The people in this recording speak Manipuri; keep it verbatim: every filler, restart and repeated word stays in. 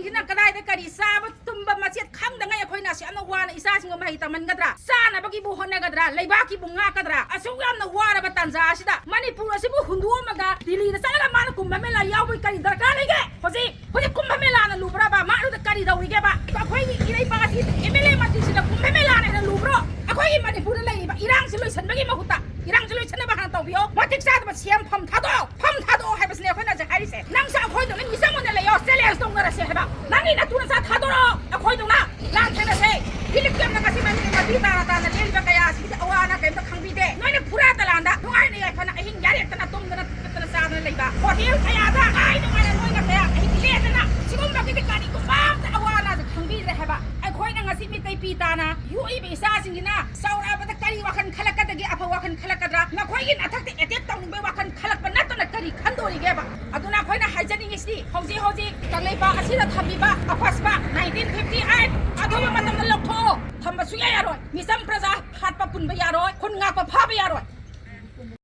ꯁꯤꯅ ꯀꯗꯥꯏꯗ ꯀꯔꯤ ꯆꯥꯕ ꯇꯨꯝꯕ ꯃꯆꯦꯠ ꯈꯪꯗꯉꯩ ꯑꯩꯈꯣꯏꯅ ꯑꯁꯨꯛ ꯌꯥꯝꯅ ꯋꯥꯅ ꯏꯆꯥꯁꯤꯡꯕꯨ ꯃꯍꯩ ꯇꯝꯍꯟꯒꯗ꯭ꯔꯥ? ꯆꯥꯅꯕꯒꯤꯕꯨ ꯍꯣꯠꯅꯒꯗ꯭ꯔꯥ? ꯂꯩꯕꯥꯛꯀꯤꯕꯨ ꯉꯥꯛꯀꯗ꯭ꯔꯥ? ꯑꯁꯨꯛ ꯌꯥꯝꯅ ꯋꯥꯔꯕ ꯇꯥꯟꯖꯥ ꯑꯁꯤꯗ ꯃꯅꯤꯄꯨꯔ ꯑꯁꯤꯕꯨ ꯍꯨꯟꯗꯣꯛꯑꯝꯃꯒ ꯗꯤꯜꯂꯤꯗ ꯆꯠꯂꯒ ꯃꯥꯅ ꯀꯨꯝꯚ ꯃꯦꯂꯥ ꯌꯥꯎꯕꯒꯤ ꯀꯔꯤ ꯗꯔꯀꯥꯔ ꯂꯩꯒꯦ? ꯍꯧꯖꯤꯛ, ꯍꯧꯖꯤꯛ ꯀꯨꯝꯚ ꯃꯦꯂꯥꯅ ꯂꯨꯕ꯭ꯔꯕ? ꯃꯥ ꯑꯗꯨꯗ ꯀꯔꯤ ꯇꯧꯔꯤꯒꯦꯕ? ꯑꯩꯈꯣꯏꯒꯤ ꯏꯔꯩꯄꯥꯛ ꯑꯁꯤ ꯑꯦꯝ ꯑꯦꯜ ꯑꯦ ꯃꯟꯇ꯭ꯔꯤꯁꯤꯗ ꯀꯨꯝꯚ ꯃꯦꯂꯥꯅ ꯍꯦꯟꯅ ꯂꯨꯕ꯭ꯔꯣ? ꯑꯩꯈꯣꯏꯒꯤ ꯃꯅꯤꯄꯨꯔꯗ ꯂꯩꯔꯤꯕ ꯏꯔꯥꯡꯁꯤ ꯂꯣꯏꯁꯤꯟꯕꯒꯤ ꯃꯍꯨꯠꯇ, ꯏꯔꯥꯡꯁꯤ ꯂꯣꯏꯁꯤꯟꯅꯕ ꯍꯥꯟꯅ ꯇꯧꯕꯤꯌꯣ꯫ ꯃꯇꯤꯛ ꯆꯥꯗꯕ ꯁꯤ ꯑꯦꯝ ꯐꯝ ꯊꯥꯗꯣꯛꯑꯣ, ꯐꯝ ꯊꯥꯗꯣꯛꯑꯣ ꯍꯥꯏꯕꯁꯤꯅꯦ ꯑꯩꯈꯣꯏꯅ ꯍꯧꯖꯤꯛ ꯍꯥꯏꯔꯤꯁꯦ꯫ ꯅꯪꯁꯨ ꯑꯩꯈꯣꯏꯗꯧꯅ ꯃꯤꯆꯪ ꯑꯣꯏꯅ ꯂꯩꯌꯣ, ꯆꯦꯂꯦꯟꯖ ꯇꯧꯅꯔꯁꯦ ꯍꯥꯏꯕ꯫ ꯅꯪꯒꯤ ꯅꯇꯨ ꯅꯆꯥ ꯊꯥꯗꯣꯔꯛꯑꯣ, ꯑꯩꯈꯣꯏꯗꯧꯅ ꯂꯥꯟ ꯊꯦꯡꯅꯁꯦ꯫ ꯐꯤꯂꯤꯞ ꯀꯦꯝꯅ ꯉꯁꯤ ꯃꯅꯤꯄꯨꯔ ꯃꯄꯤ ꯇꯥꯅ ꯇꯥꯅ ꯂꯦꯜꯂꯤꯕ ꯀꯌꯥ ꯑꯁꯤꯒꯤꯗꯤ ꯑꯋꯥ ꯑꯅꯥ ꯀꯔꯤꯝꯇ ꯈꯪꯕꯤꯗꯦ꯫ ꯅꯣꯏꯅ ꯐꯨꯔꯥ ꯇꯂꯥꯟꯗ ꯅꯨꯡꯉꯥꯏꯅ ꯌꯥꯏꯐꯅ ꯑꯍꯤꯡ ꯌꯥꯔꯦꯛꯇꯅ ꯇꯨꯝꯗꯅ ꯐꯠꯇꯅ ꯆꯥꯗꯅ ꯂꯩꯕ꯫ ꯍꯣꯇꯦꯜ ꯀꯌꯥꯗ ꯀꯥꯏ ꯅꯨꯡꯉꯥꯏꯅ ꯅꯣꯏꯅ ꯀꯌꯥ ꯑꯍꯤꯡ ꯂꯦꯟꯗꯅ ꯁꯤꯒꯨꯝꯕꯒꯤꯗꯤ ꯀꯔꯤꯒꯨꯝꯕ ꯑꯝꯇ ꯑꯋꯥ ꯑꯅꯥꯁꯦ ꯈꯪꯕꯤꯗ꯭ꯔꯦ ꯍꯥꯏꯕ꯫ ꯑꯩꯈꯣꯏꯅ ꯉꯁꯤ ꯃꯤꯇꯩ ꯄꯤ ꯇꯥꯅ ꯌꯣꯛꯏꯕ ꯏꯆꯥꯁꯤꯡꯁꯤꯅ ꯆꯥꯎꯔꯛꯑꯕꯗ ꯀꯔꯤ ꯋꯥꯈꯜ ꯈꯜꯂꯛꯀꯗꯒꯦ? ꯑꯐꯕ ꯋꯥꯈꯜ ꯈꯜꯂꯛꯀꯗ꯭ꯔꯥ? ꯅꯈꯣꯏꯒꯤ ꯅꯊꯛꯇ ꯑꯦꯇꯦꯛ ꯇꯧꯅꯤꯡꯕꯒꯤ ꯋꯥꯈꯜ ꯈꯜꯂꯛꯄ ꯅꯠꯇꯅ ꯀꯔꯤ ꯈꯟꯗꯣꯔꯤꯒꯦꯕ? ꯑꯗꯨꯅ ꯑꯩꯈꯣꯏꯅ ꯍꯥꯏꯖꯅꯤꯡꯉꯤꯁꯤꯗꯤ ꯍꯧꯖꯤꯛ ꯍꯧꯖꯤꯛ ꯀꯪꯂꯩꯄꯥꯛ ꯑꯁꯤꯗ ꯊꯝꯃꯤꯕ ꯑꯐꯁꯄꯥ ꯅꯥꯏꯟꯇꯤꯟ ꯐꯤꯐꯇꯤ ꯑꯩꯠ ꯑꯊꯨꯕ ꯃꯇꯝꯗ ꯂꯧꯊꯣꯛꯑꯣ꯫ ꯊꯝꯕ ꯁꯨꯡꯌꯥ ꯌꯥꯔꯣꯏ꯫ ꯃꯤꯆꯝ ꯄ꯭ꯔꯖꯥ ꯍꯥꯠꯄ ꯄꯨꯟꯕ ꯌꯥꯔꯣꯏ, ꯈꯨꯟ ꯉꯥꯛꯄ ꯐꯥꯕ ꯌꯥꯔꯣꯏ꯫